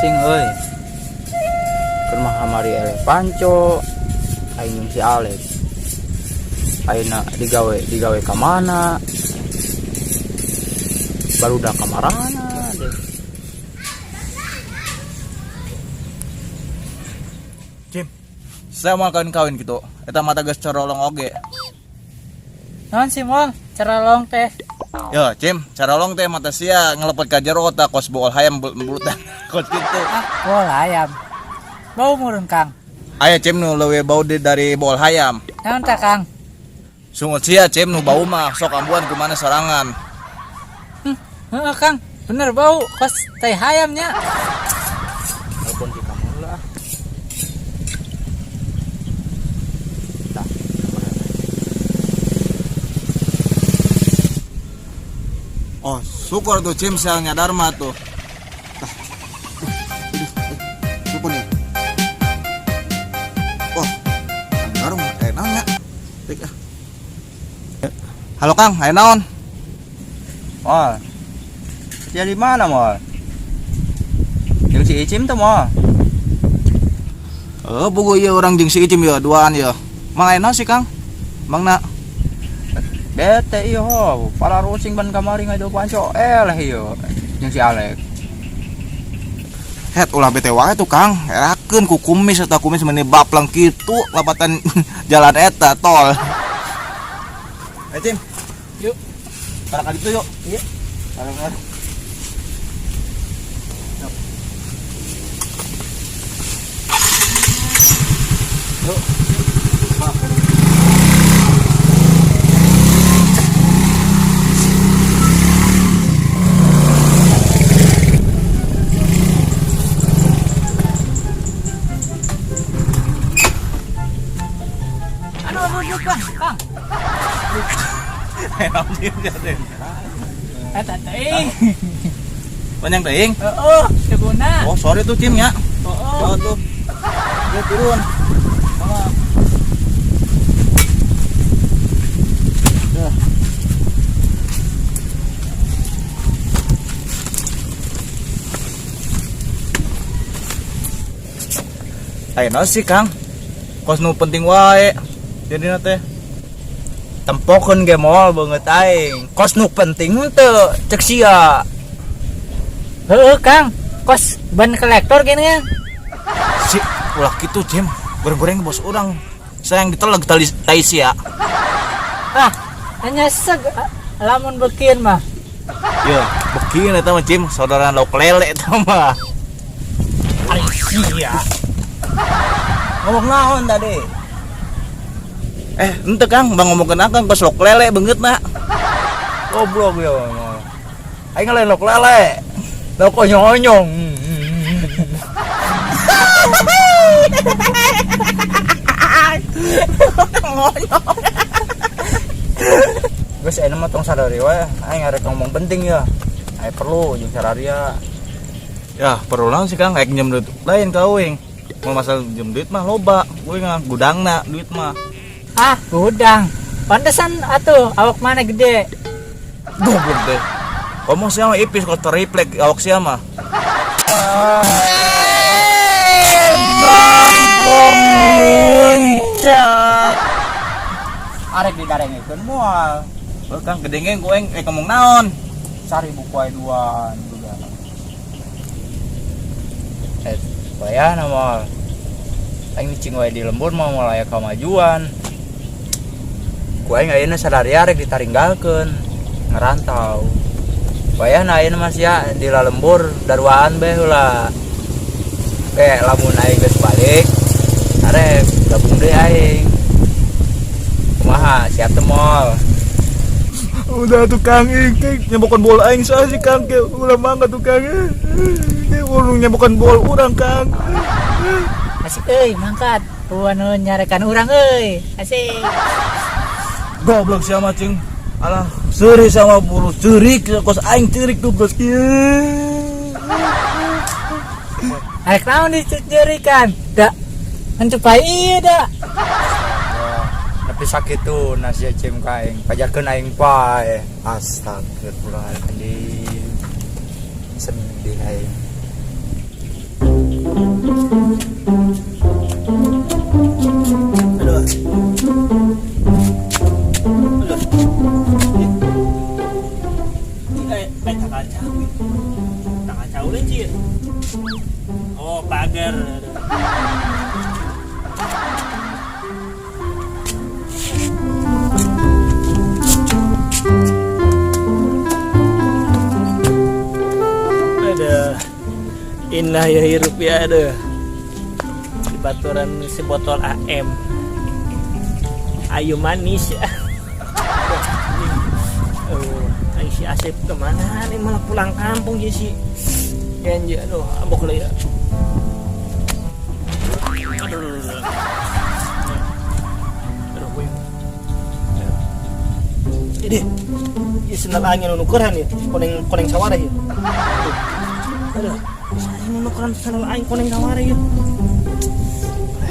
Pusing euy. Keur mah kamari eleh panco aing jeung si Alex. Ayeuna digawe digawe ka mana? Barudak ka marana deh. Cim, saya mau kawin-kawin gitu. Eta mata geus corolong oge. Naon sih mol, carolong teh? Yo, Cim, carolong teh mata sia ngelepet ka jero otak kos bool hayam bulutan kos gitu. Ah, bool hayam. Bau murun, Kang. Aya Cim nu leuwih bau dari bool hayam. Naon tah, Kang? Sungut sia Cim nu bau mah sok ambuan kumana sorangan. Heeh, Kang. Bener bau kos tai hayamnya. Telepon si kamu lah. Tah. Oh, syukur tuh Cim sia nyadar mah tuh. Telepon ya. Wah, Kang Garong aya naon nya? Baik ah. Halo Kang, aya naon? Mol. Sia di mana, Mol? Jeung si Icim tuh, Mol. Eh, buku ieu urang jeung si Icim ieu duaan ieu. Mang aya naon sih Kang? Mang na Bete ieu ho, para rusing ban kamari ngadu panco eleh ieu jeung si Alek. Het ulah bete wae tuh Kang. Erakeun ku kumis eta kumis meuni baplang kitu lapatan jalan eta tol. Eh Cim. Yuk. Para ka ditu yuk. Iya. Bareng. Yuk. Aduh, aduh, aduh, Kang, Kang. Eta teuing. Panjang teuing. Heeh, teu guna. Oh, sorry tuh Cim ya. Heeh. Oh, tuh. Dia turun. Mama. Dah. Ayo naon sih Kang? Kos nu penting wae. Jadi teh. Tempokeun ge moal beungeut aing. Kos nu penting teu cek sia. Heeh, Kang. Kos ban kolektor gini ya. Si ulah kitu Cim. Goreng-goreng bos urang. Sayang diteleg tali tai sia. Ah, hanya seg lamun bekin mah. Ya, bekin eta mah Cim, saudara lauk lele eta mah. Ari sia. Ngomong naon tadi? Ente Kang, bang ngomongkeun akang kos lauk lele beungeutna. Goblok ya. Aing lain lauk lele. Lauk onyong-onyong. Geus ayeuna mah tong sadari we, aing arek ngomong penting ya. Aing perlu jeung sararia. Ya, perlu naon sih Kang, rek njem duit lain ka uing. Mau masalah njem duit mah loba, uing mah gudangna duit mah. Ah, gudang. Pantesan atuh awak mana gede. Goblok deh. Ngomong sia mah ipis kok triplek awak sia mah. Arek didarengekeun moal. Oh, Kang gedengeng ku aing rek ngomong naon? 1000 ku aing duaan juga. Bayana moal. Aing cicing wae di lembur mah moal aya kamajuan. Ku aing ayeuna sadaria rek ditaringgalkeun ngerantau. Bayana ayeuna mah sia di lalembur daruaan bae heula. Lamun aing geus balik arek gabung deui aing. Kumaha siap teu moal? Udah tuh Kang, nyebokan bol aing saha sih Kang, ke ulah mangga tuh Kang. Ke urang nyebokan bol urang Kang. Asik euy, mangkat. Anu nyarekan urang euy. Asik. Goblok sia mah cing. Alah, seuri sama buru ceurik kos aing ceurik tuh bos kieu. Arek naon dicerikan? Da. Mencupai ieu da. Tapi sakitu nasi cim ka aing, pajarkeun aing pae. Astagfirullahaladzim. Sedih aing. Aduh. Aduh. Ini eh tanggal jauh. Tanggal jauh lain sih. Oh, pagar. Aduh. Aduh. Indah ya hirup ya, aduh. Di baturan si botol AM. Ayo manis. Oh, ay si Asep kemana nih, malah pulang kampung ya si Genji, aduh, abok lah ya. Aduh, aduh, aduh. Aduh, gue. Ini, ini sendal angin nukeran ya, koneng koneng sawara ya. Aduh, ini nukeran sendal angin koneng sawara ya.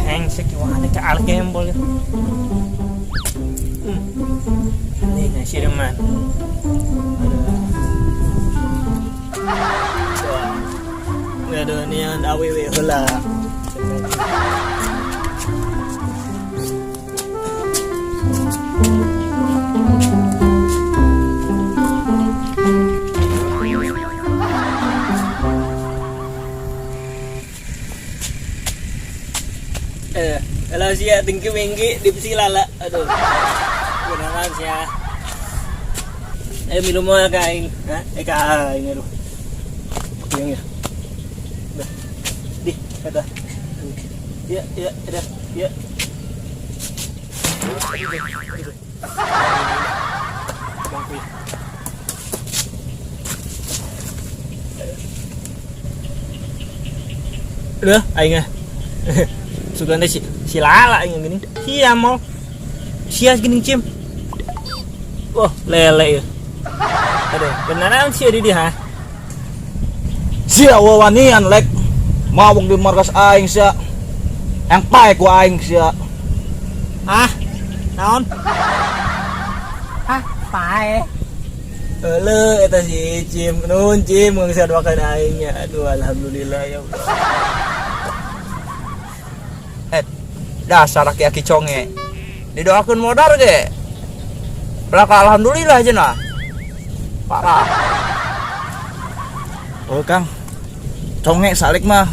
Brengsek, wah ini ke alkembol ya. Ini ngasih reman. Aduh. Aduh, ini yang awewe heula. Eh, kalau sia tinggi minggi di lala. Aduh. Beneran sia. Eh minum mo ka aing. Ha? Eh ka aing aduh. Yang ya. Dah. Di, kata. Ya, ya, ada. Ya. Bangku ya. Udah, aing ah. Sugan si si Lala aing gini. Sia mau. Sia gini cim. Wah, lele ya. Aduh, beneran sih di dia, ha? Sia wawanian lek. Mabuk di markas aing sia. Yang pae ku aing sia. Ah, naon? Ah, pae. Ele eta si Cim, nun Cim geus doakeun aing ya. Aduh, alhamdulillah ya Allah. Eh, dasar aki-aki conge. Didoakeun modar ge. Belaka alhamdulillah cenah. Parah. Oh Kang. Conge salik mah.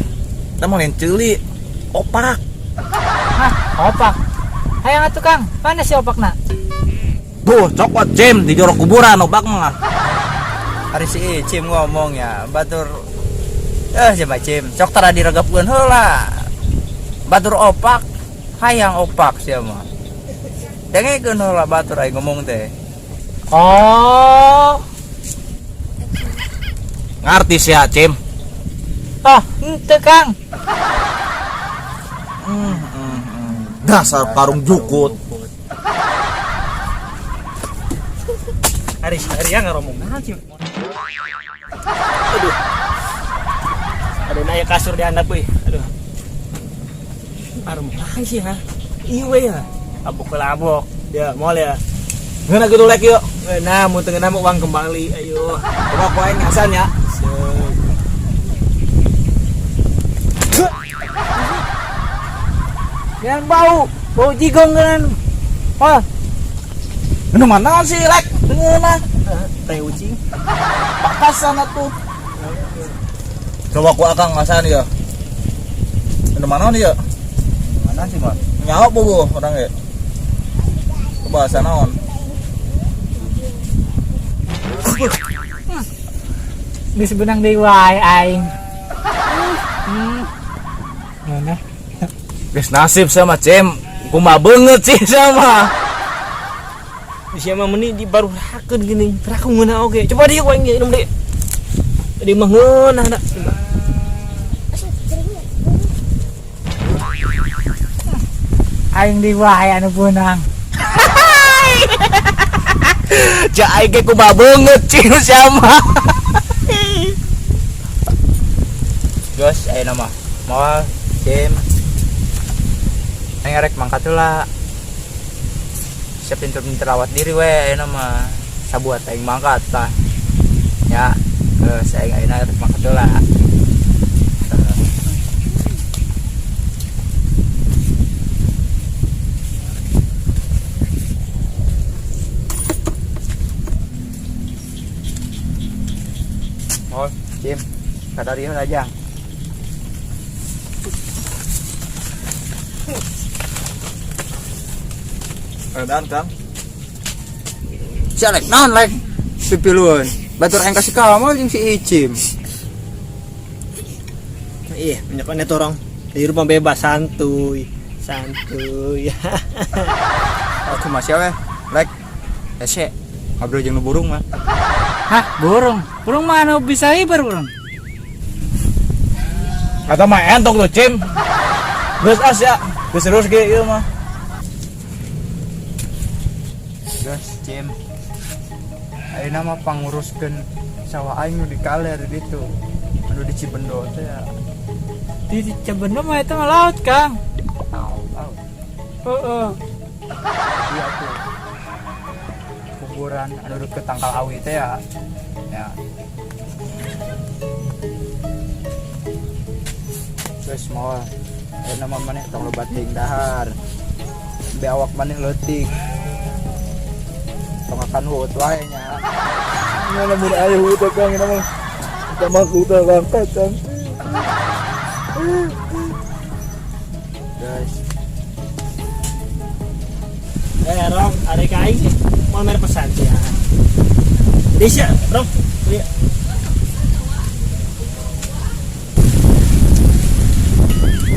Kita mah lain ceuli. Opak. Hah, opak. Hayang atuh Kang, mana si opakna? Tuh, cokot Cim di jorok kuburan opak mah. Hari si Cim ngomong ya, batur eh coba Cim, cok tara diregepkeun heula. Batur opak, hayang opak sia mah. Dengekeun heula batur aing ngomong teh. Oh. Ngarti sia Cim. Oh, henteu Kang. Dasar karung jukut. Hari hari yang ngomong naon Cim. Aduh. Aduh, naik kasur di handap euy. Aduh. Aduh, naon sih ha? Ieu we ya. Abok kelabok. Ya, moal ya. Ngeuna kitu lek yuk. Nah, mun teu ngeunah uang kembali, ayo. Coba ku aing ngasan ya. Jangan bau, bau jigong kan. Wah, Ngeunah mana sih lek? Ngeunah. Teh ucing. Pakasan atuh. Coba ku akang ngasan ya. Ngeunah mana nih ya? Mana sih, Mas? Nyaho bubuh orang ge. Bahasa naon? Geus benang deui wae aing. Mana? Geus nasib sama Cem. Kumaha beungeut sih sama. Sia mah meuni di baru rakeun gini. Rakeun ngeunah oge. Coba dieu ku aing ge minum deui. Di mah ngeunah da. Aing deui wae anu beunang. Ja aing ge kumaha beungeut cing sama. Jos ayeuna mah. Moal Cim. Aing rek mangkat heula. Siap pinter-pinter rawat diri we ayeuna mah. Sabuat aing mangkat tah. Ya, geus aing ayeuna rek mangkat heula. Oh, Cim. Kadarieu aja. Edan Kang. Si Alek naon lek? Pipiluan. Batur aing kasih kamu jeung si Icim. Iya, banyak banget orang. Di rumah bebas santuy. Santuy. Aku masih we. Lek. Hese. Ngobrol jeung nu burung mah. Hah, burung. Burung mana bisa hiber burung? Atau mah entok tuh Cim. Geus as ya. Geus terus ge ieu mah. Geus, Cim. Ayeuna mah panguruskeun sawah aing nu di kaler ditu. Anu di Cibendo teh ya. Di Cibendo mah itu mah laut, Kang. Laut. Heeh. Iya tuh. Kuburan anu deket tangkal awi teh ya. Ya. Geus moal. Ayeuna mah maneh tong loba teuing dahar. Be awak maneh leutik. Tong akan huut wae nya. Nya lamun aya huut Kang ini mah. Kita mah kuda langkat Kang. Guys, Eh, Rong, ada aing sih. Mau mere pesan sih ya. Jadi sih, Rong. Iya.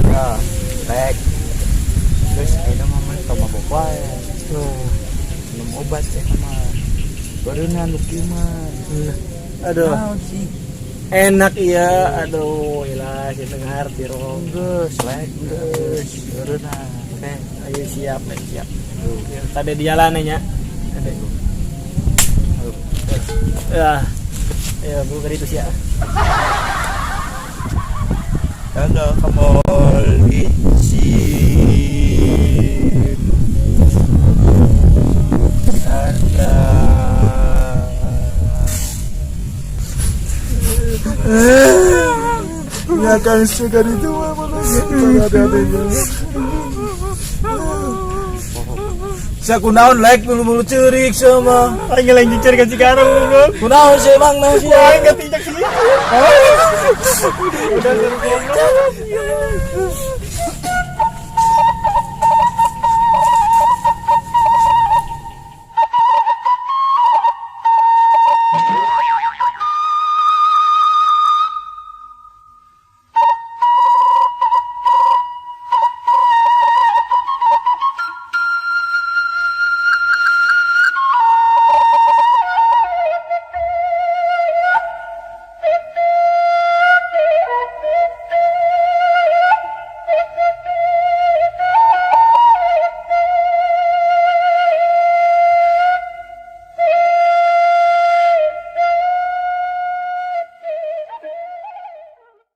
Ya, baik. Terus ayeuna mah maneh tong mabok wae. Tuh, minum obat ya mah. Bareuna nu kieu mah. Aduh, Naon sih? Enak iya. Aduh, ilah, saya dengar ngerti, Rong. Geus, lek, geus. Bareuna. Oke. Ayo siap, eh, siap. Ya, tadi di jalan nya. Ada. Ya. Ya, bukan itu sih ya. Halo, kamol Icim. Ada. Ya kan sudah itu ada. Sia kunaon lek mulu-mulu ceurik sama. Aing lain jujur kan sekarang, goblok. Kunaon sih emang naon sih? Aing nggak tinjak sih. Udah, goblok.